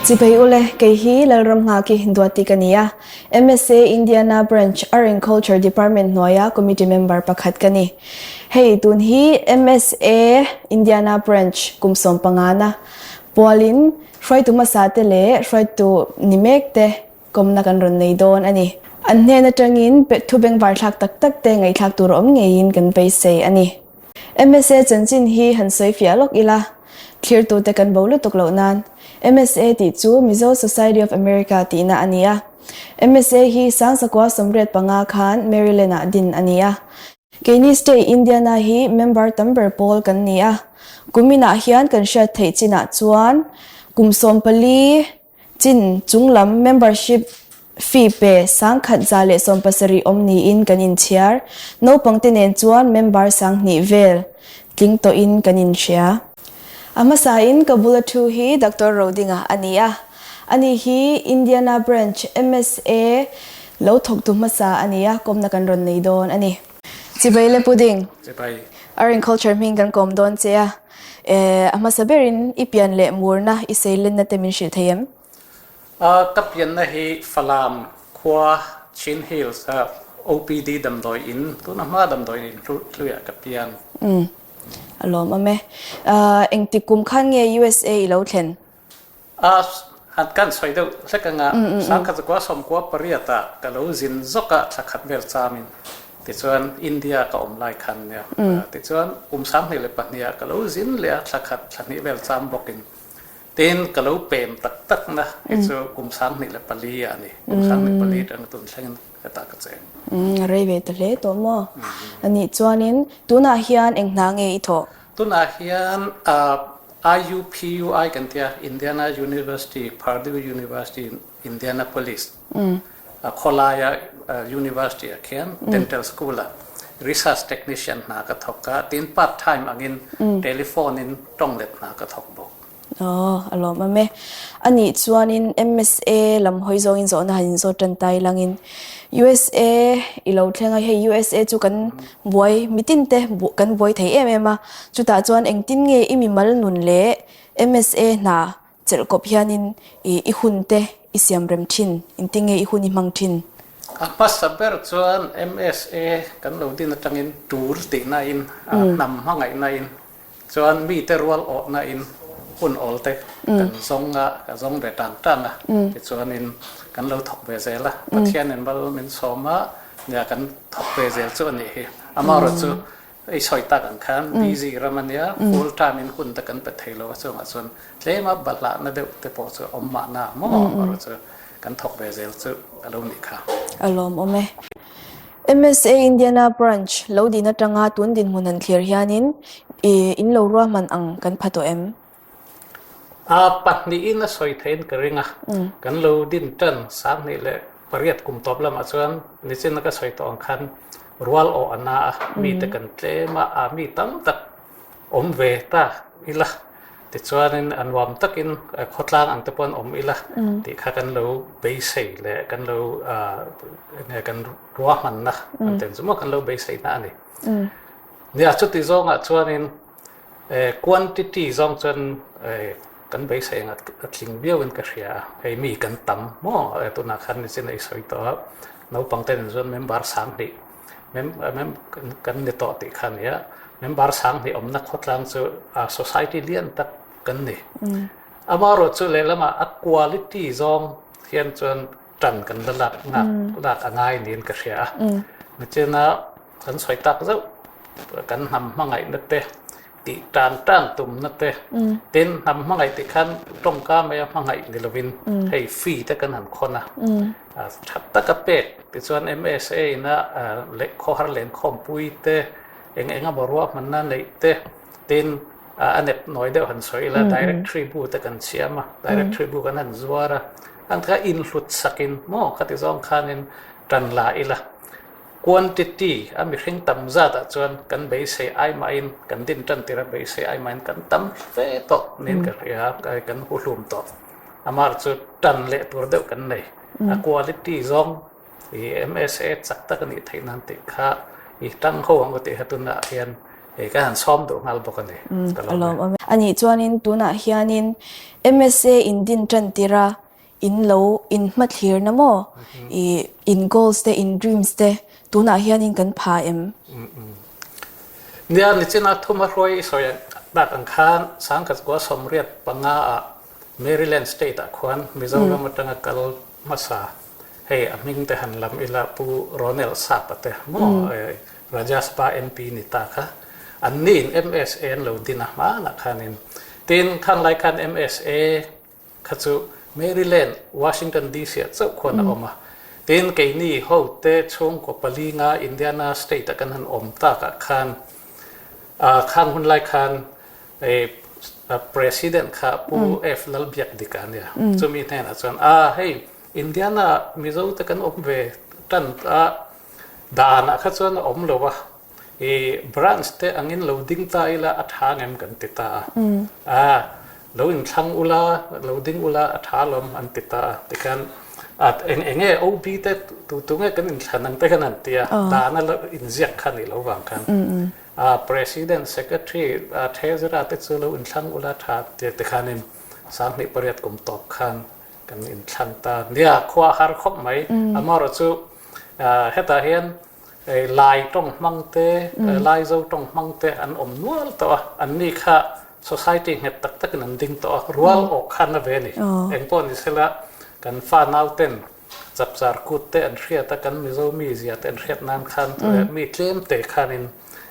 Chibai ule, kei hi Lalramnghaki Duati ka ni a, MSA Indiana Branch Art and Culture Department hnuaia committee member pakhat ka ni. Hei tun hi MSA Indiana Branch kum sawmpangana pualin hruaitu hmasa te leh hruaitu ni mek te kawmna kan rawn nei dawn a ni. An hnen atangin thu bengvar thlak tak tak te ngaihthlak tur awm ngeiin kan beisei a ni. MSA chanchin hi han sawi fiah lawk ila, thlirtute kan bo lutuk loh nan. MSA tih chu Mizo Society of America tihna a ni a. MSA hi Sangsakua 85 khan Maryland-ah din a ni a. Keini State Indiana hi member tam ber pawl kan ni a. Kuminah hian kan hriat theih chinah chuan kum 14 chin chunglam membership fee pe 1170 awm niin kan inchhiar. Naupangte nen chuan member 2000 vel tling tawhin kan inhria. A hmasain ka bula thu hi Doctor Rodinga a ni a. Ani hi Indiana Branch MSA lo thawktu hmasa a ni a, kawmna kan rawn nei dawn a ni. Chibai le Pudding. Chibai. Art and Culture hming kan kawm dawn che a. A hmasa berin i pian leh murna i seilenna te min hrilh thei em? Ka pianna hi Falam khua Chin Hills a OPD damdawi in, tuna hma damdawi in hluiah ka pian. Umm a lawmawm e. Engtik kum khan nge USA i lo thlen? A han kan sawi deuh hlek anga Sangkhatkua 98 ah ka lo zin zawk a thla khat vel chamin tichuan India ka awm lai khan nia tichuan kum 2002 ah ka lo zin leh a thla khat thla hnih vel cham bawkin tin ka lo pem tak tak na hei chu kum 2004 ah a ni kum 2004 atanga tun thlengin hetah ka cheng. A rei ve ta hle tawh maw? Anih chuanin tunah hian eng hna nge i thawh? Tunah hian IUPUI kan tia, Indiana University, Purdue University, Indianapolis, khawlaia university ah khian dental school ah research technician hna ka thawk a, tin part time angin telephone in tawng let hna ka thawk bawk. Aw, a lawmawm e. Anih chuanin MSA lam hawi zawngin zawhna han inzawt tan ta ilangin USA i lo thleng a, hei USA chu kan buai mitin te kan buai thei em em a, chutah chuan engtin nge i mimal nun leh MSA hna chelh kawp hianin i hun te i siam rem thin, engtin nge i hun i hmang thin? A hmasa ber chuan MSA kan lo din atangin tul tihna in, hnam hmangaihna in Chuan mite rual awhna in hun awl te kan zawng a, ka zawng ve tang tang a, tichuanin kan lo thawk ve zel a, Pathianin mal min sawm a, nia kan thawk ve zel chu a nih hi. Amaherawh chu i sawi tak ang khan busy ram a nia, full time in hun te kan pe thei lo a, chungah chuan tlema bahlahna deuh te pawh chu a awm mahna maw, amaherawh chu kan thawk ve zel chu a lo nih kha. A lawmawm e. MSA Indiana Branch lo din atanga tun dinhmun han thlir hianin i in lo ruahman ang kan pha tawh em? A pahnihin a sawi theiin ka ring a, kan lo din tan 2008 kum tawp lamah chuan nichin a ka sawi tawh ang khan rual awh a na a, mite kan tlem a, a mi tam tak awm ve ta ila tichuanin a nuam takin khawtlang ang te pawh an awm ila tih kha kan lo beisei leh kan lo enge kan ruahmanna kan ten chu maw kan lo beiseina a ni. Nia chuti zawngah chuanin quantity zawng chuan kan beisei ang a tling viauin ka hria a, hei mi kan tam maw tunah khan nichin a i sawi tawh a naupang ten chuan member 2000 Kan ni tawh tih kha a ni a, member 2000 awmna khawtlang chu society lian tak kan ni. Amaherawh chu lehlamah a quality zawng hian chuan tan kan la lak ngak lak a ngai niin ka hria a. Nichina kan sawi tak zauh kan hnam hmangaihna te tih tan tan tumna te, tin hnam hmangaih tih khan tawngka maia hmangaih ni lovin hei fee te kan han khawn a, tha taka pek tichuan MSA ina leh khawhar lenkhawmpui te eng eng emaw ruahmanna neih te, tin a nep nawi deuh han sawi ila directory bu te kan siam a, directory bu kan han zuar a, ang kha inhlut sakin maw khati zawng khanin tan la ila. Quantity a mihring tam zat ah chuan kan beisei ai mahin kan din tan tir a beisei ai mahin kan tam fe tawh niin ka hria a, kan hu hlum tawh. Amar chu tan leh tur deuh kan nei. A quality zawng i MSA chak tak a nih theih nan tih kha i tang ho ang u tih kha tunah hian Hei ka han sawm duh nghal bawk a ni. Ka lawm e. Awm e. Anih chuanin tunah hianin MSA in din tan tir a, in lo in hmathlir na maw? I in goals te, in dreams te tunah hianin kan pha em? Nia, nichina thuma hruai i sawi tak ang khan Sangkhatkua 85 ah Maryland state ah khuan Mizoram atanga kal hmasa hei a hming te han lam ila Pu Ronel Sapa te maw Rajya Sabha MP ni ta kha an ni in MSA an lo din a hmanah khanin tin khang lai khan MSA kha chu Maryland Washington DC ah chauh khuan a awm a tin keini ho te chhungkaw pali nga Indiana state ah kan han awm takah khan khang hun lai khan President kha Pu F Lalbiakdika a nia. Chumi hnenah chuan a hei Indiana Mizo te kan awm ve tan a danah kha chuan a awm lo a i branch te angin lo ding ta ila a tha ngem kan ti ta a. A lo inthlang ula lo ding ula a tha lawm an ti ta a. Tikhan a eng enge OB te tu tu nge kan inthlan ang te khan an ti a dana inziak kha nih lo vang khan. A President, Secretary, Treasurer te chu lo inthlang ula tha ti te khanin 28 kum tawp khan kan inthlang ta. Nia, khua har khawp mai. Amaherawh chu hetah hian Lai tawng hmang te, Laizo tawng hmang te an awm nual tawh a. Anni kha society nghet tak takin an ding tawh a. Rual awk khan a ve a ni. Engpawh ni sela kan fa nauten Chapchar kut te an hriat a, kan Mizo mizia te an hriat nan khan mi tlem te khanin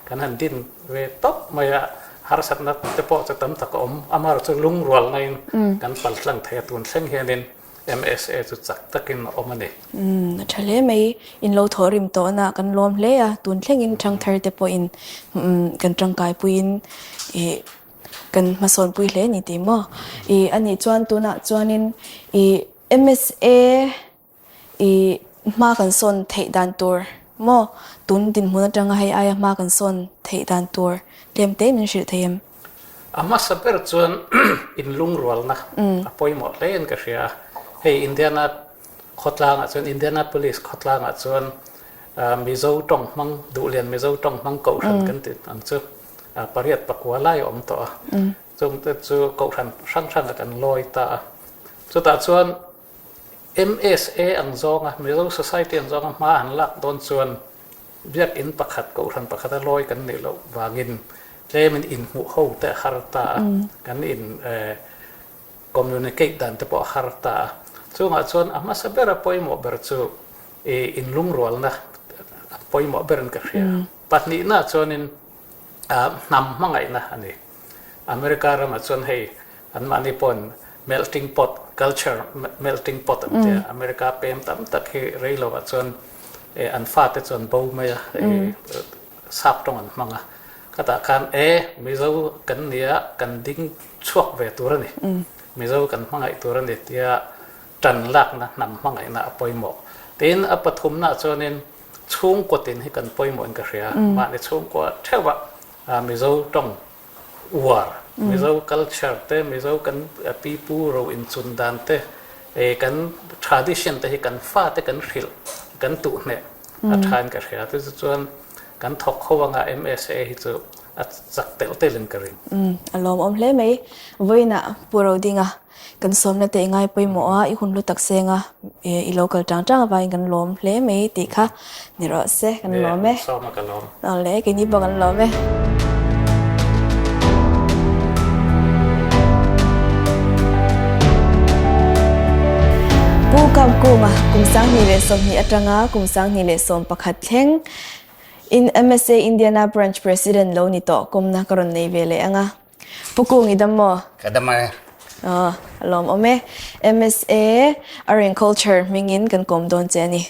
kan han din ve tawp mai a, harsatna te pawh chu tam tak a awm. Amaherawhchu chu lungrual naiin kan pal tlang thei a, tun thleng hianin MSA chu chak takin a awm a ni. A tha hle mai, in lo thawh rim tawhna kan lawm hle a, tun thlengin thangthar te pawhin kan tangkaipuiin ih kan hmasawnpui hle a ni tih maw? Ih anih chuan tunah chuanin ih MSA i hma kan sawn theih dan tur maw? Tun dinhmun atanga hei aia hma kan sawn theih dan tur tlem te min hrilh thei em? A hmasa ber chuan inlungrualna a pawimawh hle in ka hria a. Hei Indiana khawtlangah chuan Indianapolis khawtlangah chuan Mizo tawng hmang Duhlian Mizo tawng hmang Kohhran kan tih ang chu pariat pakua lai a awm tawh a. Chungte chu Kohhran hrang hrangah kan lawi ta a. Chutah chuan MSA ang zawnga, Mizo Society ang zawnga hma an lak dawn chuan biakinn pakhat, kohhran pakhata lawi kan nih loh vangin tlemin inhmuh ho te a har ta a, kan in communicate dan te pawh a har ta a. Chungah chuan a hmasa bera pawimawh ber chu inlungrualna a pawimawh berin ka hria. Pahnihna chuanin hnam hmangaihna a ni. America ramah chuan hei anmahni pawhin melting pot, culture melting pot an tia, America pem tam tak hi rei lovah chuan an fate chu an bo mai a, sap tawng an hmang a. Khatah khan e Mizo kan nia kan ding chhuak ve tur a ni, Mizo kan hmangaih tur a ni tia tan lakna hnam hmangaihna a pawimawh. Tin, a pathumnaah chuanin chhungkaw tin hi kan pawimawhin ka hria. Mahni chhungkua theuhah Mizo tawng uar, Mizo culture te, Mizo kan pipu ro inchun dan te, kan tradition te hi kan fate kan hrilh, kan tuhhneh a thain ka hria. Chu chuan kan thawk ho anga MSA hi chu a chak telh telhin ka ring. A lawmawm hle mai. Vawiinah Pu Rodinga Kan sawmna te i ngai pawimawh a, i hun hlu tak seng a, i lo kal tang tang avangin kan lawm hle mai tih kha ni rawh se, kan lawm e. Sawma ka lawm. Awle, keini pawh kan lawm e. Pu Kamkunga kum 2020 atanga kum 2011 thleng in MSA Indiana Branch President lo ni tawh kawmna ka rawn nei ve leh anga. Pu Kung i dam maw? Ka dam e. Aw, a lawm awm e. MSA Aryan Culture hmingin kan kawm dawn che a ni.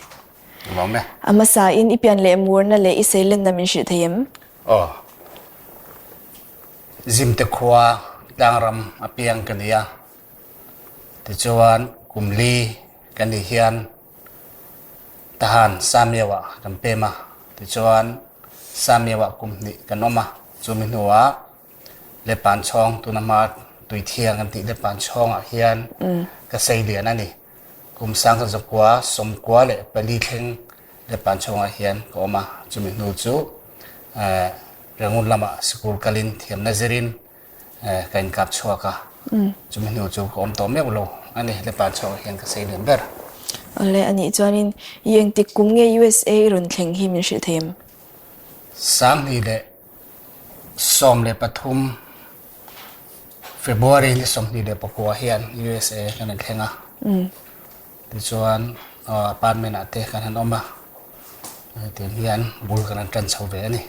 A lawm e. A hmasa in i pian leh murna leh i seilenna min hrilh thei em? Aw. Zimte khua tlangram a piang ka ni a. Tichuan kum li ka nih hian Tahan Samiau-ah kan pem a, tichuan Samiau-ah kum hnih kan awm a, chumi hnuah Lepan chhawng tuna hma Tuithiang kan tih Lepan chhawngah hian ka sei lian a ni. Kum 1994 leh pali thleng Lepan chhawngah hian ka awm a, chumi hnu chu. Rangoon lamah sikul kalin thiamna zirin ka inkap chhuak a, chumi hnu chu ka awm tawh meuh lo a ni, Lepan chhuakah hian ka sei lian ber. Awle, anih chuanin i engtik kum nge USA i rawn thleng hi min hrilh thei em? 2013 February ni 24 hian USA kan rawn thleng a, tichuan apartment ah te kan han awm a, tiang hian bul kan han tan chho ve a ni.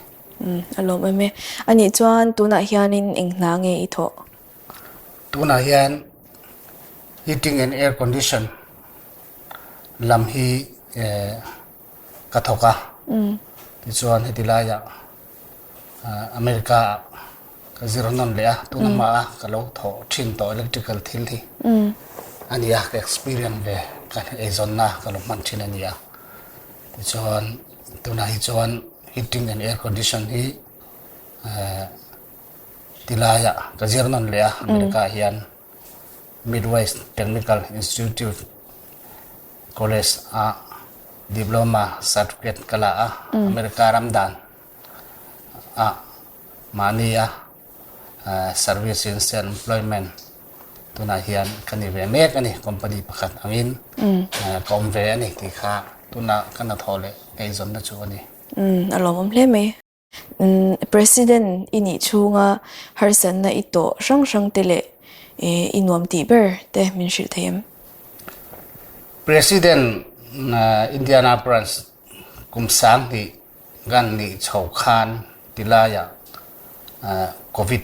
A lawm em e. Anih chuan tunah hianin eng hna nge i thawh? Tunah hian heating and air condition lam hi ka thawk a. Tichuan heti laiah America ah ka zir nawn leh a, tuna hmaah ka lo thawh thin tawh electrical thil hi a ni a, ka experience ve ka eizawnna ka lo hman thin a ni a. Tichuan tunah hi chuan heating and air condition hi tilaiah ka zir nawn leh a, America ah hian Midwest Technical Institute College ah diploma certificate ka la a, America ram dan ah mahnia service in self employment tunah hian ka ni ve mek a ni company pakhat angin ka awm ve a ni tih kha tuna ka hnathawh leh ka eizawnna chu a ni. A lawmawm hle mai. President i nih chhunga harsatna i tawh hrang hrang te leh i nuam tih ber te min hrilh thei em? President Indiana Branch kum 2000 Kan nih chho khan ti laiah Covid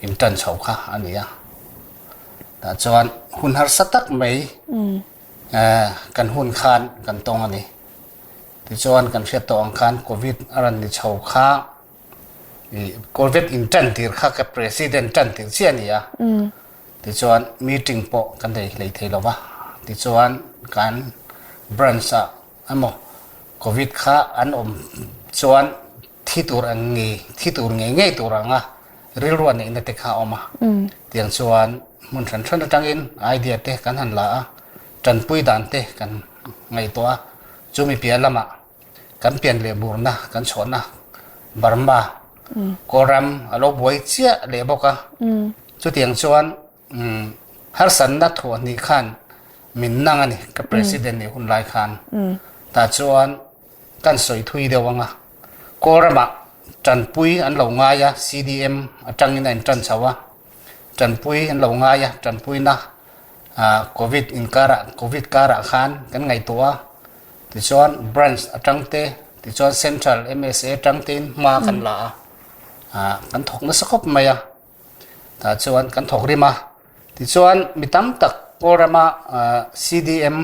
in tan chho kha a ni a. Tah chuan hun harsa tak mai kan hun khan kan tawng a ni. Tichuan kan hriat tawh ang khan Covid a rawn ni chho kha Covid in tan tir kha ka President tan tir chiah a ni a. Tichuan meeting pawh kan nei hlei thei lo va. Tichuan kan branch ah Emaw Covid kha an awm chuan thi tur ang ngei, thi tur ngei ngei tur anga rilru a neihna te kha a awm a. Tiang chuan hmun hran hran atangin idea te kan han la a, tanpui dan te kan ngaihtuah a, chumi piah lamah kan pian leh burna kan chhuahna Burma, Kawlram a lo buai chiah leh bawk a. Chutiang chuan Harsatna thuah hnih khan min nang a ni, ka president nih hun lai khan. Tah chuan kan sawi thui deuh ang a, Kawlramah tanpui an lo ngai a, CDM atangin a intan chho a, tanpui an lo ngai a, tanpuina Covid inkarah, Covid karah khan kan ngaihtuah a, tichuan branch atang te, tichuan central MSA atang tein hma kan la a, kan thawk nasa khawp mai a. Tah chuan kan thawk rim a. Tichuan mi tam tak Kawlrama CDM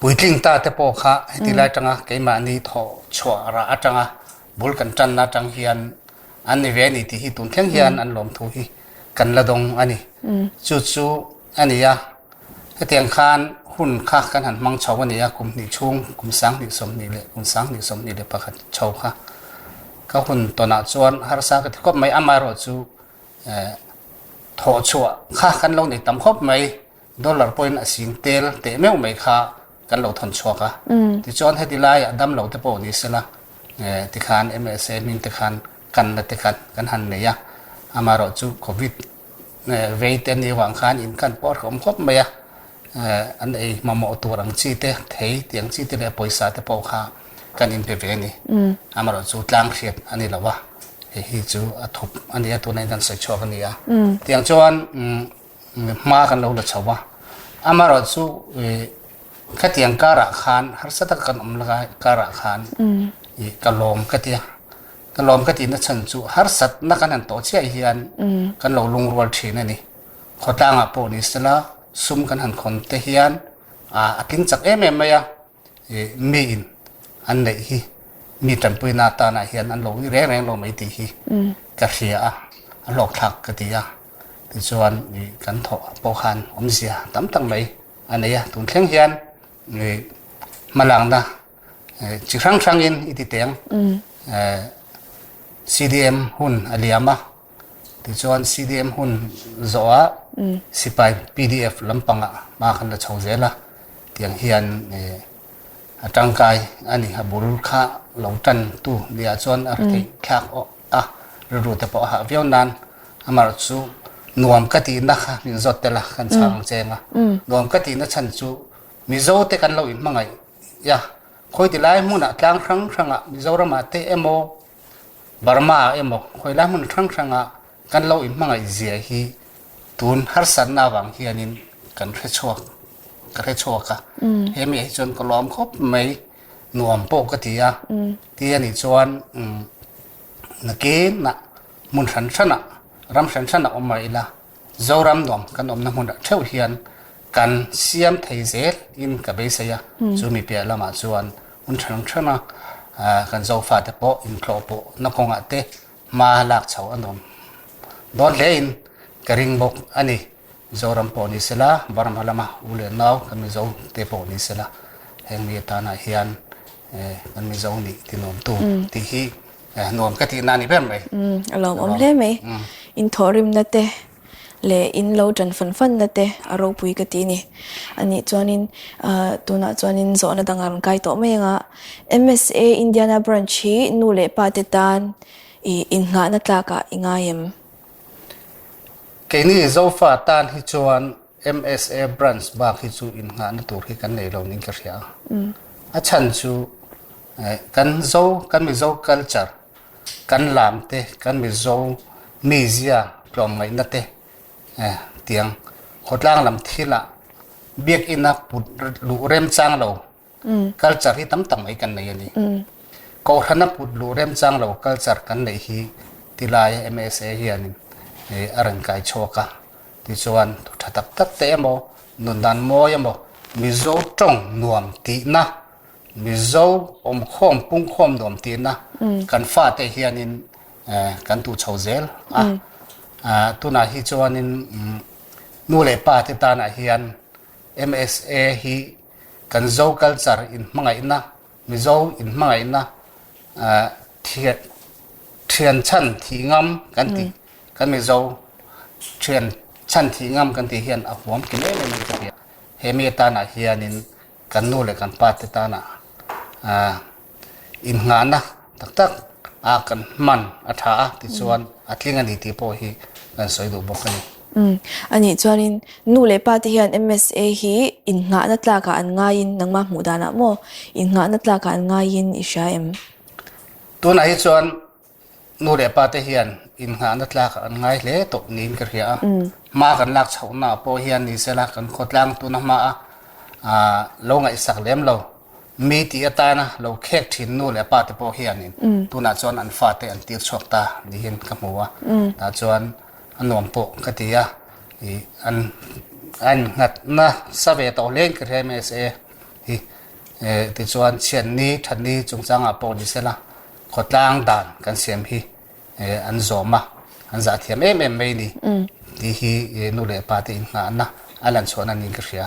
puitling ta te pawh kha heti lai atanga keimahni thawh chhuah rah atanga bul kan tanna atang hian an ni ve a ni tih hi tun thleng hian an lawmthu hi kan la dawng a ni. Chu chu a ni a. Hetiang khan hun kha kan han hmang chho a ni a, kum hnih chhung, kum 2020 leh kum 2021 chho kha ka hun tawnah chuan harsa ka ti khawp mai. Amaherawhchu thawh chhuah kha kan lo nei tam khawp mai, dollar pawhin a sing tel teh meuh mai kha kan lo thawn chhuak a. Tichuan heti laiah dam lo te pawh ni sela tikhan MSA hming te khan kanna te khan kan han nei a, amaherawhchu covid Vei te ni vang khan in kan pawh a hrehawm khawp mai a, an ei mamawh tur ang chi te, thei tih ang chi te leh pawisa te pawh kha kan inpe ve a ni. Amaherawhchu tlang hriat a ni lo a, hei hi chu a thup a ni a, tunah hian kan sawi chhuak a ni a. Tiang chuan hma kan lo la chho a, amaherawhchu khatiang karah khan harsa taka kan awm lai karah khan ka lawm ka ti a. Ka lawm ka tihna chhan chu harsatna kan han tawh chiah hian kan lo lungrual thin a ni. Khawtlangah pawh ni sela sum kan han khawn te hian a tling chak em em mai a, miin an neih hi mi tanpuina atanah hian an lo ni reng reng lo mai tih hi ka hria a, a hlawkthlak ka ti a. Tichuan kan thawh pawh khan awmzia tam tak mai a nei a, tun thleng hian hmalakna Chi hrang hrangin i ti teng. CDM hun a liam a, tichuan CDM hun zawhah sipai PDF lampangah hma khan la chho zel a, tiang hian A tangkai a ni. A bul kha lo tan tu nia chuan a retheih thlak awh a, rilru te pawh a hah viau nan amaherawh chu nuam ka tihna kha min zawt tel a, kan chhang ang cheng a. Nuam ka tihna chhan chu Mizo te kan lo inhmangaih a, khawi ti lai hmunah tlang hrang hrangah Mizoramah te emaw Burma ah emaw khawi lai hmun hrang hrangah kan lo inhmangaih zia hi tun harsatna avang hianin kan hre chhuak ka hre chhuak a. He mi ah hi chuan ka lawm khawp mai nuam pawh ka ti a. Ti a nih chuan nakinah hmun hran hranah ram hran hranah awm mah ila Zoram nuam kan awmna hmunah theuh hian kan siam thei zel in ka beisei a. Chu mi piah lamah chuan hmun hrang hranga kan Zofate pawh intlawh pawh na kawngah te hma lak chho a nuam dawn hle in ka ring bawk a ni. Mizoram pawh ni sela, Burma lama u leh nau kan Mizo te pawh ni sela, heng mi atanah hian kan Mizo nih ti nuamtu tih hi nuam ka tihna a ni ber mai. A lawmawm hle mai. In thawhrimna te leh in lo ṭan fan fanna te a ropui ka ti a ni. Anih chuanin tunah chuanin zawhna dang a rawn kai tawh mai ang a. MSA Indiana Branch hi nu leh pa te tan i innghahna tlakah i ngai em? Keini Zofa tan hi chuan MSA Branch bak hi chu innghahna tur hi kan nei lo niin ka hria a. A chhan chu kan Zo, kan Mizo culture, kan lam te, kan Mizo mizia tlawmngaihna te tiang khawtlang lam thilah biakina put luh remchang lo Culture hi tam tak mai kan nei a ni. Kohhrana put luh remchang lo culture kan neih hi tilai MSA hianin a rawn kai chhuak a. Tichuan thu tha tak tak te emaw, nun dan mawi emaw, Mizo tawng nuam tihna, Mizo awmkhawm pungkhawm nuam tihna kan fate hianin kan tuh chho zel a. Tunah hi chuanin nu leh pa te tanah hian MSA hi Kan Zo culture inhmangaihna, Mizo inhmangaihna thian chhan thih ngam kan tih, kan Mizo thian chhan thih ngam kan tih hian a huam kim em em a ni ka ti a. He mi atanah hianin kan nu leh kan pa te tanah Innghahna tak tak a kan hman a tha a tichuan a tling a ni tih pawh hi kan sawi duh bawk a ni. Umm a nih chuanin nu leh pa te hian MSA hi innghahna tlakah an ngaiin nangmah hmuh danah maw innghahna tlakah an ngaiin i hria em? Tunah hi chuan Nu leh pa te hian innghahna tlak an ngai hle tawh niin ka hria a. Hma kan lak chhohna ah pawh hian ni sela kan khawtlang tuna hma a lo ngaihsak lem lo. Mi tih atana lo khek thin nu leh pa te pawh hianin tunah chuan an fate an tir chhuak ta niin ka hmu a. Tah chuan a nuam pawh ka ti a, ih an a innghatna sa ve tawh hlein ka hria msa hi. Tichuan chhiatni thatni chungchangah pawh ni sela Khawtlang dan kan siam hi an zawm a, an zah thiam em em mai ni tih hi nu leh pa te inngahna a lan chhuahna niin ka hria.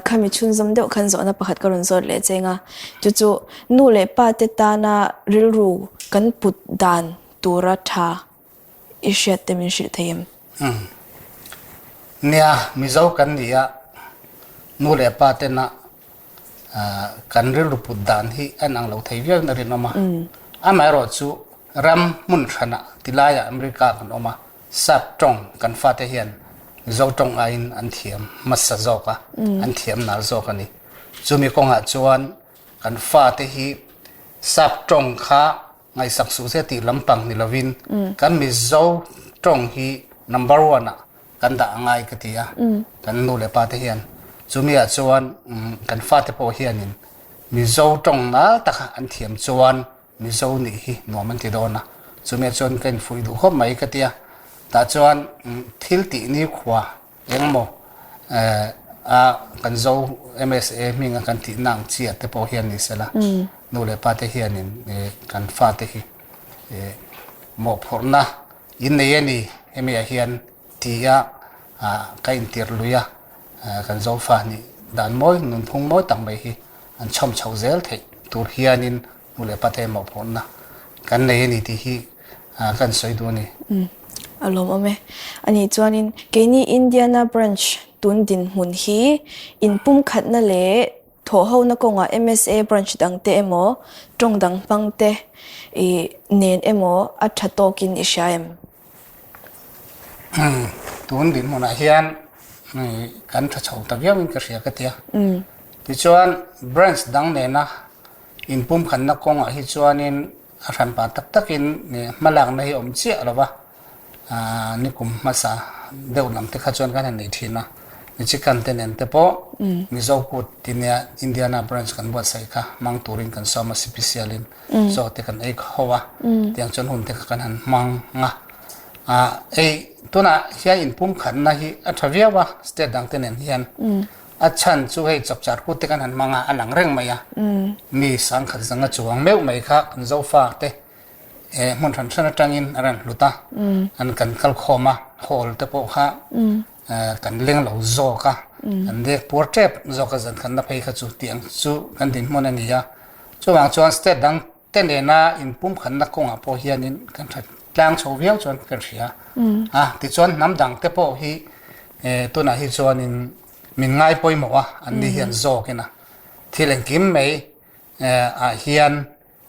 Khami chhunzawm deuh khan zawhna pakhat ka rawn zawt leh cheng a, chu chu nu leh pa te tana rilru kan put dan tura tha i hriat te min hrilh thei em? Nia, Mizo kan ni a, nu leh pa tena Kan rilru put dan hi a inang lo thei viau in a rinawm a. Amaherawh chu ram hmun hranah tilaiah America kan awm a, Sap tawng kan fate hian Mizo tawng aiin an thiam hmasa zawk a, an thiam nal zawk a ni. Chumi kawngah chuan kan fate hi Sap tawng kha ngaihsak suh se tih lampang ni lovin kan Mizo tawng hi number one ah kan dah a ngai ka ti a, kan nu leh pa te hian chumi ah chuan kan fate pawh hianin Mizo tawng nal taka an thiam chuan Mizo nih hi nuam an ti dawn a, chumi ah chuan ka infuih duh khawp mai ka ti a, tah chuan thil tih nikhua engemaw a kan Zo MSA hminga kan tihna ang chi ah te pawh hian ni sela nu leh pa te hianin kan fate hi mawhphurhna In nei a ni, hemi ah hian ti a ka intir lui a, kan Zofa nih dan mawi, nunphung mawi tak mai hi an chhawm chhoh zel theih tur hianin nu leh pate mawhphurhna kan nei a ni tih hi kan sawi duh a ni. Umm, a lawmawm e. Anih chuanin keini Indiana Branch tun dinhmun hi inpumkhatna leh. Thawhhona kawngah MSA branch dangte emaw, tawng dang hmangte i nen emaw a tha tawkin i hria em? Tun dinhmunah hian kan tha chho ta viauin ka hria ka tia. Tichuan branch dang nena inpumkhatna kawngah hi chuanin A hranpa tak takin hmalakna hi a awm chiah lo va, nikum hmasa deuh lam te kha chuan kan han nei thin a, Michigan te nen te pawh Mizo kut ti nia Indiana branch kan buatsaih kha hmang turin kan sawm a sipisial in chaw te kan ei ho a, tiang chuan hun te kha kan han hmang a. Ei tunah hian inpumkhatna hi a tha viau a state dang te nen hian. A chhan chu hei chapchar kut te kan han hmang a, a lang reng mai a. Mi sangkhat zanga chuang meuh mai kha kan Zofa te hmun hran hran atangin a rawn hlut a, an kan kal khawm a, hall te pawh kha kan leng lo zawk a, kan dek puar tep zawk a zan khatna phei kha chu tih ang chu kan dinhmun a ni a. Chuvang chuan state dang te nena inpumkhatna kawngah pawh hianin kan tha tlang chho viau chuan kan hria a. Tichuan hnam dang te pawh hi tunah hi chuanin min ngai pawimawh a, an ni hian zawkin a thil engkim mai ah hian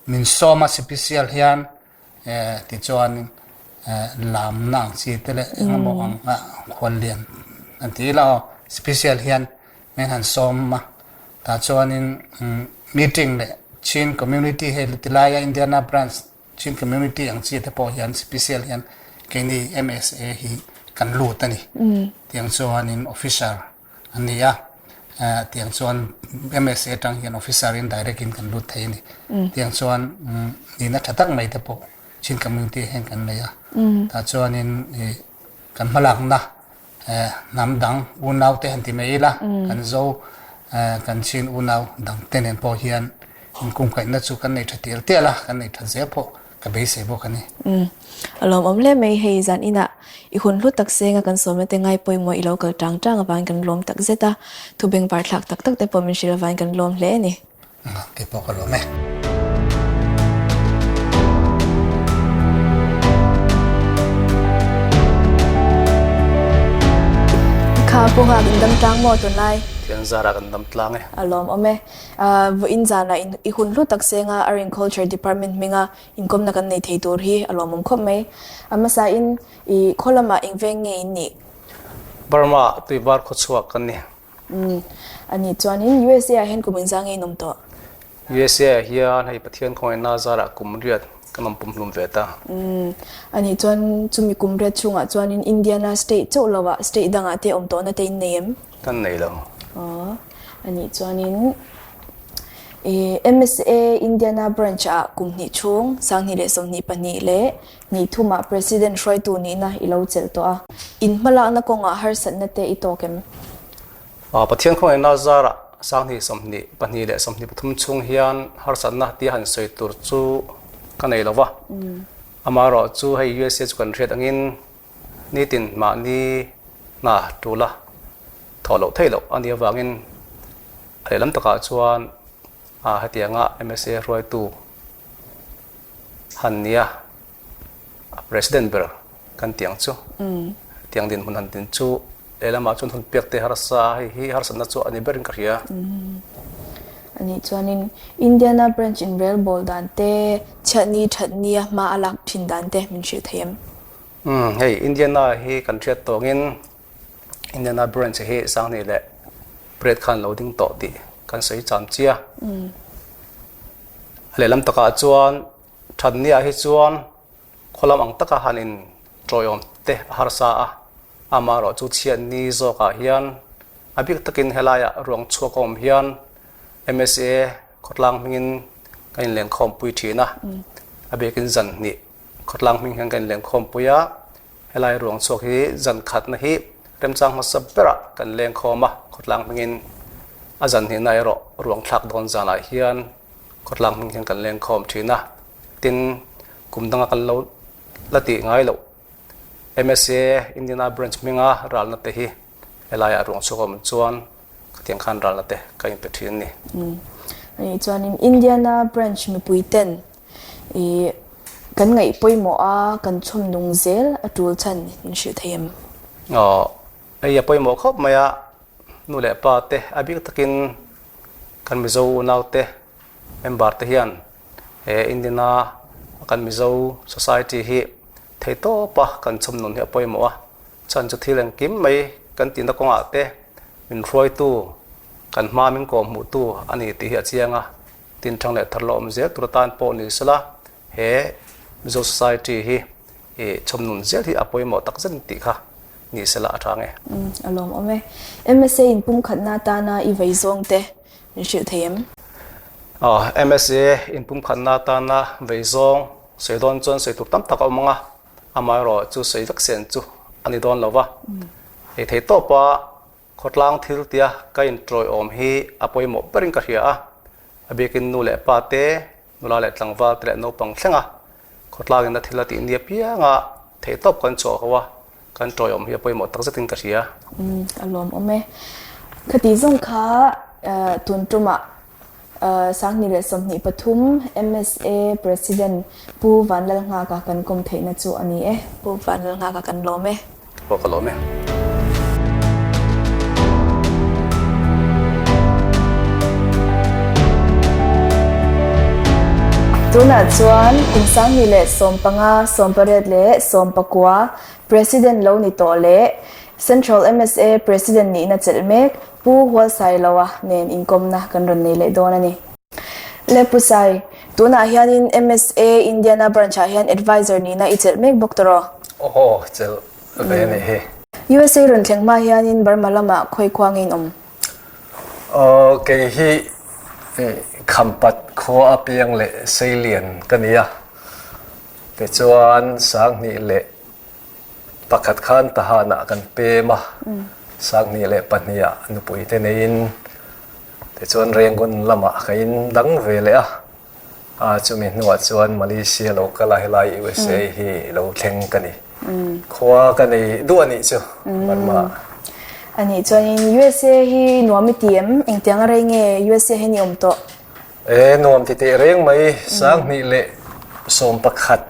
min sawm a sipisial hian tichuan lamna ang chi te leh engemaw ang a khuallian an ti ila aw sipisial hian min han sawm a tah chuanin meeting leh Chin community hei tilaia Indiana branch Chin community ang chi te pawh hian sipisial hian keini MSA hi kan lut a ni. Tiang chuanin officer an ni a, tiang chuan MSA atang hian officer in direct in kan lut thei a ni. Tiang chuan nihna tha tak mai te pawh Chin community hian kan nei a. Tah chuanin kan hmalakna hnam dang unau te han ti mai ila kan zo kan chin unau dang te nen pawh hian inkungkaihna chu kan nei tha tial tial a kan nei tha zel pawh ka beisei bawk a ni. A lawmawm hle mai hei zan inah i hun hlu tak senga kan sawmna te ngai pawimawh i lo kal tang tang avangin kan lawm tak zet a, thu bengvar thlak tak tak te pawh min hrilh avangin kan lawm hle a ni. Kei pawh ka lawm e. Kha Pu Nghak in dam tlang maw tunlai? Thian zarah kan dam tlang e. A lawm awm e. Vawiin zanah i hun hlu tak senga Art and Culture Department hminga inkawmna kan nei thei tur hi a lawmawm khawp mai. A hmasain i khaw lamah eng veng nge in nih? Burma tuivar khawchhuak kan ni. Umm a nih chuanin USA ah hian kum engzah nge in awm tawh? USA ah hian hei Pathian khawngaihna zarah kum riat kan awm pumhlum ve ta. Umm a nih chuan chumi kum riat chhungah chuanin Indiana state chauh lovah state dangah te awm tawhna te in nei em? Kan nei lo. Aw a nih chuanin i MSA Indiana branch ah kum hnih chhung 2022 leh hnih thumah President hruaitu nihna i lo chelh tawh a. In hmalakna kawngah harsatna te i tawk em? Pathian khawngaihna zarah 2022 leh 23 chhung hian harsatna tia han sawi tur chu ka nei lo va. Amaherawh chu hei USA chu kan hriat angin nitin mahni hna tula thawh loh theih loh a nih avangin a lehlam takah chuan hetianga MSA hruaitu han nia a president ber kan tih ang chu tiang dinhmun han din chu lehlamah chuan hun pek te harsa hei hi harsatna chu a ni berin ka hria. A nih chuanin Indiana branch in rel bawl dan te chhiatni thatni a hma a lak thin dan te min hrilh thei em? Hei Indiana hi kan hriat tawngin Indiana branch hi 20 leh pariat khan lo ding tawh tih kan sawi cham chia. A lehlam takah chuan thatniah hi chuan khawlam ang taka han in tawiawm te a harsa a, amaherawh chu chhiatni zawkah hian a bik takin helaiah ruang chhuak a awm hian MSA khawtlang hmingin kan inlenkhawmpui thin a, a bikin zan hnih khawtlang hming hian kan inlenkhawmpui a. Helai ruang chhuak hi zan khatna hi remchang hmasa berah kan leng khawm a, khawtlang hmingin a zan hnihna erawh ruang thlak dawn zanah hian khawtlang hming hian kan leng khawm thin a. Tin, kum danga kan lo la tih ngai loh MSA Indiana Branch hminga ralna te hi helaiah ruang chhuak a awm chuan khatiang khan ralna te ka inpe thin a ni. Anih chuanin Indiana Branch mipui ten I kan ngaih pawimawh a, kan chhawm nung zel a tul chhan min hrilh thei em? Aw, hei a pawimawh khawp mai a, nu leh pa te a bik takin Kan Mizo unaute member te hian he Indiana a kan Mizo society hi theitawpa kan chhawm nun hi a pawimawh a, chhan chu thil engkim mai kan tihna kawngah te min hruaitu, kan hma min kawhhmuhtu a ni tih hi a chiang a, tin thang leh thar la awm zel tur atan pawh ni sela he Mizo society hi i chhawm nun zel hi a pawimawh tak zet tih kha ni sela a tha nge. A lawmawm e. MSA inpumkhatna atana i vei zawng te min hrilh thei em? Aw, MSA inpumkhatna atana vei zawng sawi dawn chuan sawi tur tam tak a awm ang a, amaherawh chu sawi vek sen chu a ni dawn lo va. Ei thei tawpa khawtlang thil tia ka inṭawiawm hi a pawimawh berin ka hria a, a biakin nu leh pa te, nula leh tlangval te leh naupang thleng a, Khawtlangin a thil a tih nia pianga theihtawp kan chhuah ho a, kan tawiawm hi a pawimawh tak zetin ka hria. Umm a lawmawm e. Khati zawng kha tun tumah 2023 MSA President Pu Vanlalnghaka kan kawm theihna chu a ni e. Pu Vanlalnghaka kan lawm e. Pawh ka lawm e. Tunah chuan kum 2015, 18 leh 19 President lo ni tawh leh Central MSA President nihna chelh mek Pu Hualsailoa nen inkawmna kan rawn nei leh dawn a ni. Le Pu Sai, tunah hianin MSA Indiana Branch-ah hian Advisor nihna i chelh mek bawk tawh rawh? Aw, chelh ve a nih hi. USA rawn thleng hma hianin Burma lamah khawi khua nge in awm? Aw, kei hi Khampat khua apiang leh Seilian ka ni a, tichuan 2000 leh Pakhat khan Tahanah kan pem a, 2002 ah nupui te neiin tichuan Rengon lamah ka in dang ve leh a, a chumi hnuah chuan Malaysia lo kal a helai USA hi lo thleng ka ni. Khua ka nei duh a nih chu Burma. A nih chuanin USA hi nuam i ti em? Engtiang a rei nge USA hian i awm tawh? E nuam ti teh reng mai, 2011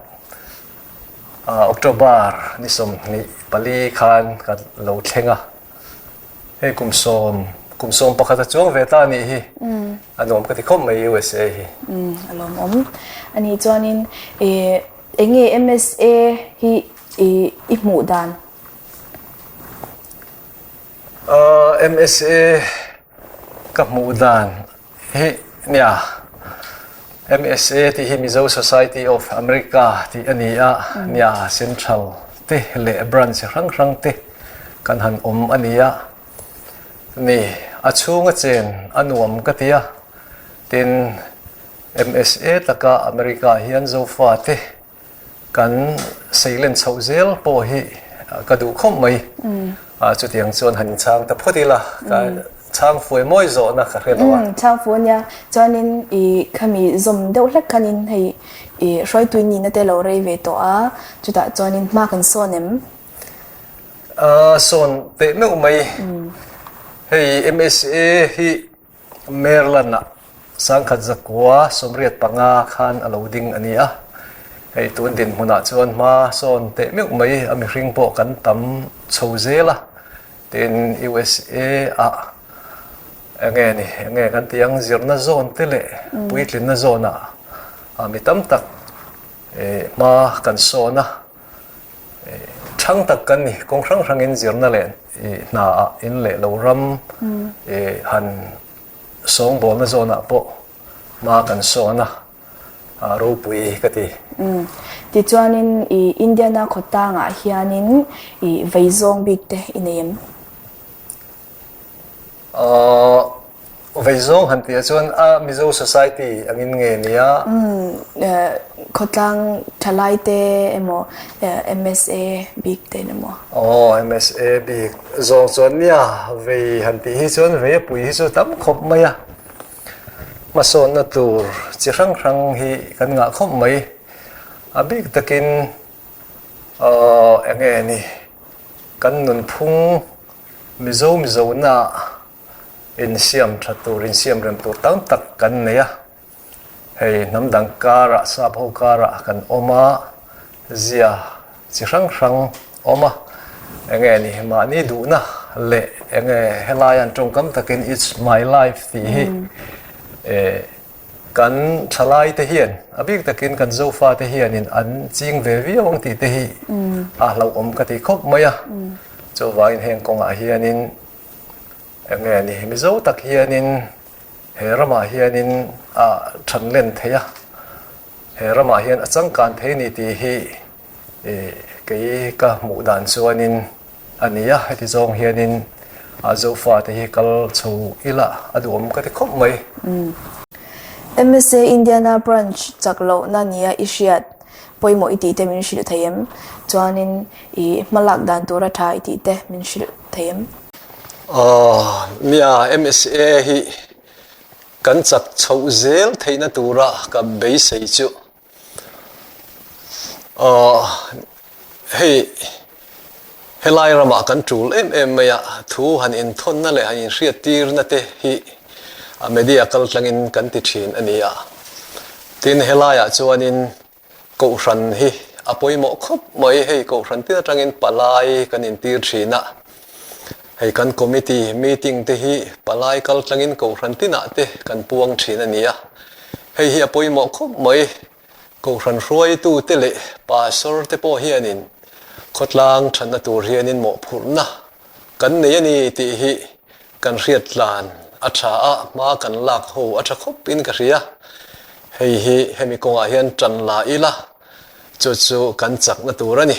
October ni 24 khan ka lo thleng a, hei kum sawm, kum 11 a chuang ve ta a nih hi, a nuam ka ti khawp mai USA hi. A lawmawm. A nih chuanin eng nge MSA hi i hmuh dan? MSA ka hmuh dan Hi nia, MSA tih hi Mizo Society of America tih a ni a, nia Central te leh branch hrang hrang te kan han awm a ni a, ni a chhunga chen a nuam ka ti a, tin MSA taka America hian Zofa te Kan seilen chhoh zel pawh hi ka duh khawp mai. Chutiang chuan han inchhang ta phawt ila, ka chhang fuai mawi zawhna ka hre lo a. Chhang fu ania, chuanin i khami zawm deuh hlek khanin hei i hruaitui nihna te lo rei ve tawh a, chutah chuanin hma kan sawn em? Sawn teh meuh mai. Hei MSA hi Maryland-ah 1985 khan a lo ding a ni a, hei tun dinhmunah chuan hma sawn teh meuh mai a mihring pawh kan tam chho zel a, tin USA-ah enge ni enge kan tih ang zirna zawn te leh puitlinna zawnah mi tam tak hma kan sawn a. Ṭhang tak kan ni, kawng hrang hrangin zirna leh hnaah in leh lo ram han sawngbawlna zawnah pawh hma kan sawn a, ropui ka ti. Tichuanin i Indiana khawtangah hianin i vei zawng bik te i nei em? Vei zawng han tih ah chuan a Mizo Society angin nge nia? Khawtlang thalai te emaw MSA bik te emaw? Aw MSA bik zawng chuan nia vei han tih hi chuan vei a pui hi chu tam khawp mai a, hmasawnna tur chi hrang hrang hi kan ngah khawp mai, a bik takin eng nge ni kan nunphung Mizo Mizonaah insiam tha tur, insiam rem tur tam tak kan nei a. Hei hnam dang karah, sap ho karah kan awm a, zia chi hrang hrang awm a. Enge ni, mahni duhna leh enge helai an tawngkam takin it's my life tih hi. Kan thalai te hian, a bik takin kan Zofa te hianin an ching ve viau ang tih te hi a hlauhawm ka ti khawp mai a. Chuvangin heng kawngah hianin eng nge ni, Mizo tak hianin he ramah hianin a than len thei a, he ramah hian a changkan thei ni tih hi kei ka hmuh dan chuanin A ni a, heti zawng hianin a Zofa te hi kal chho ila a duhawm ka ti khawp mai. MSA Indiana Branch chak lohna nia i hriat pawimawh i tih te min hrilh thei em? Chuanin i hmalak dan tura tha i tih te min hrilh thei em? Aw, nia, MSA hi kan chak chhoh zel theihna tura ka beisei chu Aw, hei helai ramah kan tul em em mai a, thu han inthawnna leh han inhriattirna te hi a media kal tlangin kan ti thin a ni a. Tin, helaiah chuanin Kohhran hi a pawimawh khawp mai, hei Kohhran tin atangin palai kan intir thin a, hei kan committee meeting te hi palai kal tlangin Kohhran tinah te kan puang thin a ni a. Hei hi a pawimawh khawp mai. Kohhran hruaitute leh pastor te pawh hianin khawtlang thatna tur hianin mawhphurhna kan nei a ni tih hi kan hriat tlan a tha a, hma kan lak ho a tha khawpin ka hria. Hei hi hemi kawngah hian tan la ila, chu chu kan chakna tur a ni.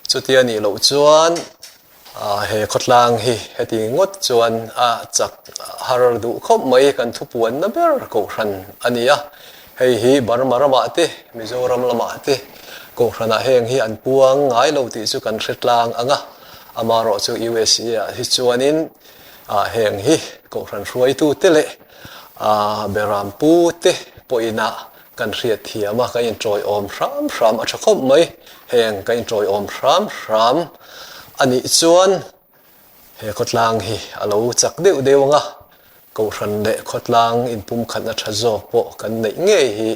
Chutia nih loh chuan He khawtlang hi heti ngawt chuan a chak har duh khawp mai, kan thupuanna ber Kohhran a ni a, hei hi Burma ramah te, Mizoram lamah te Kohhranah heng hi an puang ngai lo tih chu kan hre tlang ang a, amaherawh chu USA ah hi chuanin heng hi Kohhran hruaitute leh Berampu te pawhin ah Kan hriat thiam a, kan inṭawiawm hram hram a ṭha khawp mai. Heng kan inṭawiawm hram hram a nih chuan he khawtlang hi a lo chak deuh deuh ang a, Kohhran leh khawtlang inpumkhatna ṭha zawk pawh kan neih ngei hi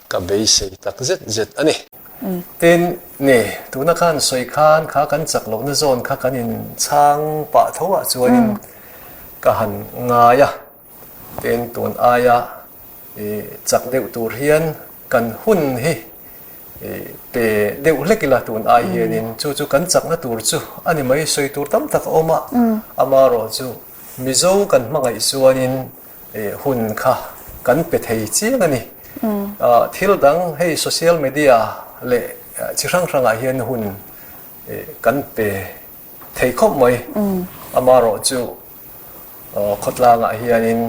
ka beisei tak zet zet a ni. Tin, ni, tuna khan sawi khan kha kan chak lohna zawn kha kan inchhang pah tho ah chuanin ka han ngai a. Tin, tun aia i chak deuh tur hian kan hun hi pe deuh hlek ila tun ai hianin chu chu kan chakna tur chu a ni mai sawi tur tam tak a awm a, amaherawh chu Mizo kan hmangaih chuanin hun kha kan pe thei chiang a ni. Thil dang hei social media leh chi hrang hrangah hian hun kan pe thei khawp mai, amaherawh chu Khawtlangah hianin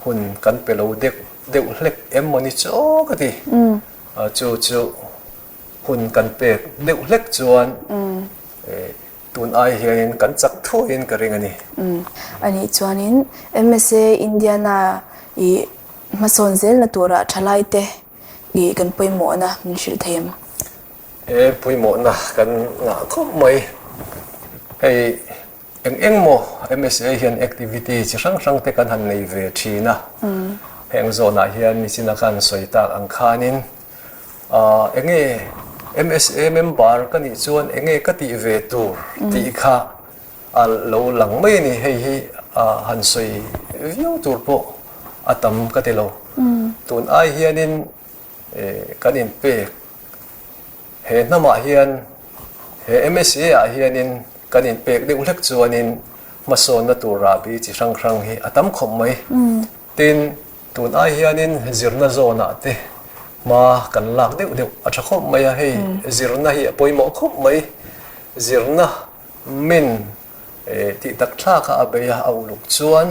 hun kan pe lo deuh deuh hlek em maw ni chaw ka ti. Chu chu hun kan pek deuh hlek chuan tun ai hianin kan chak thuaiin ka ring a ni. Anih chuanin MSA Indiana i hmasawn zelna turah thalaite i kan pawimawhna min hrilh thei em? He pawimawhna kan ngah khawp mai. Hei Eng eng maw MSA hian activity chi hrang hrang te kan han nei ve thin a, heng zawnah hian nichina khan sawi tak ang khanin eng nge MSA member ka nih chuan eng nge ka tih ve tur tih kha a lo lang mai a ni, hei hi han sawi viau tur pawh a tam ka ti lo. Tun ai hianin kan inpek He hnamah hian, he MSA ah hianin kan inpek deuh hlek chuanin hmasawnna tur rahbi chi hrang hrang hi a tam khawp mai. Tin, tun ai hianin zirna zawnah te hma kan lak deuh deuh a tha khawp mai a, hei zirna hi a pawimawh khawp mai. Zirna min tih tak thlak a a bei a, a uluk chuan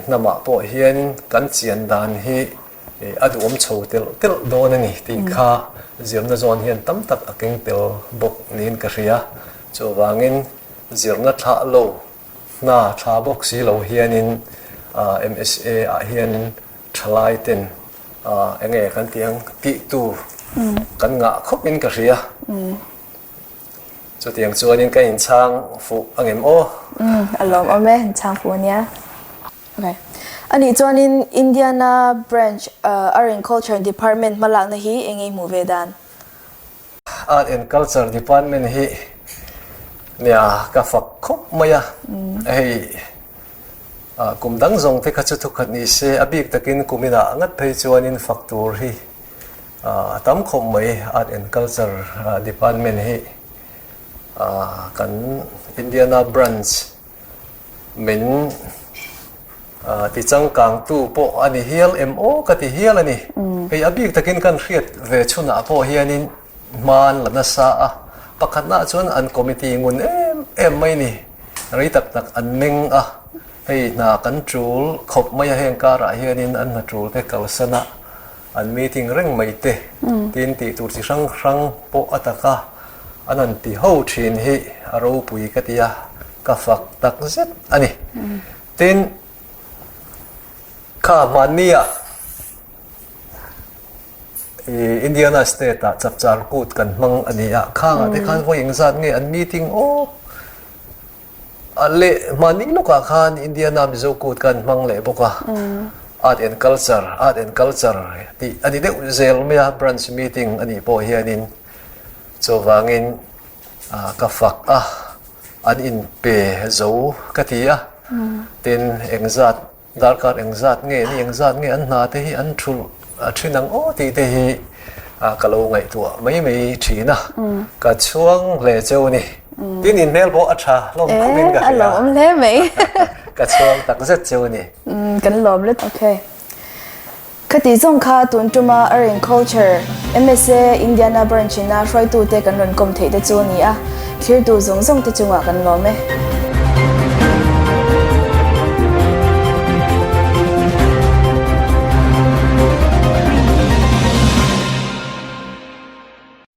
hnamah pawh hian kan chian dan hi A duhawm chho telh telh dawn a ni tih kha zirna zawn hian tam tak a keng tel bawk niin ka hria. Chuvangin zirna thlah lo, hna thla bawk si lo hianin MSA ah hianin thalai ten eng nge kan tih ang tih tur kan ngah khawpin ka hria. Chutiang chuanin ka inchhang fuh angem aw? A lawmawm e, inchhang fuh ania. Okay. Anih chuanin Indiana Branch Art and Culture Department hmalakna hi eng nge i hmuh ve dan? Art and Culture Department hi nia ka fak khawp mai a, hei Kum dang zawng te kha chu thukhat ni se, a bik takin kum inah ngat phei chuanin fak tur hi a tam khawp mai. Art and Culture Department hi kan Indiana Branch min ti changkangtu pawh a ni hial em aw ka ti hial a ni. Hei a bik takin kan hriat ve chhunah pawh hianin hma an la nasa a, pakhatnaah chuan an committee ngun em em mai ni, rei tak tak an meng a, hei hna kan tul khawp mai a heng karah hianin an hna tul te kalsan a, an meeting reng mai te tin tih tur chi hrang hrang pawh a tak a, an han ti ho thin hi a ropui ka ti a, ka fak tak zet a ni. Tin, kha hmannia Indiana state ah chapchar kut kan hmang a ni a, khangah te khan vawi engzat nge an meeting aw? A leh hmani lawkah khan Indiana Mizo Kut kha an hmang leh bawk a, Art and Culture, Art and Culture tih a ni deuh zel mai a, branch meeting a nih pawh hianin chuvangin ka fak a, an inpe zo ka ti a, tin engzat Darkar engzat nge ni engzat nge an hna te hi an thulh thin ang aw tih te hi ka lo ngaihtuah mai mai thin a, ka chhuang hle cheu a ni. Tin in hmel pawh a tha hlawm khawp in ka hria. A lawm hle mai. Ka chhuang tak zet cheu a ni. Kan lawm let. Okay. Khati zawng kha tun tuma Aryan Culture, MSA, Indiana Branch ina hruaitute kan rawn kawm theih te chu a ni a, thlirtu zawng zawng te chungah kan lawm e.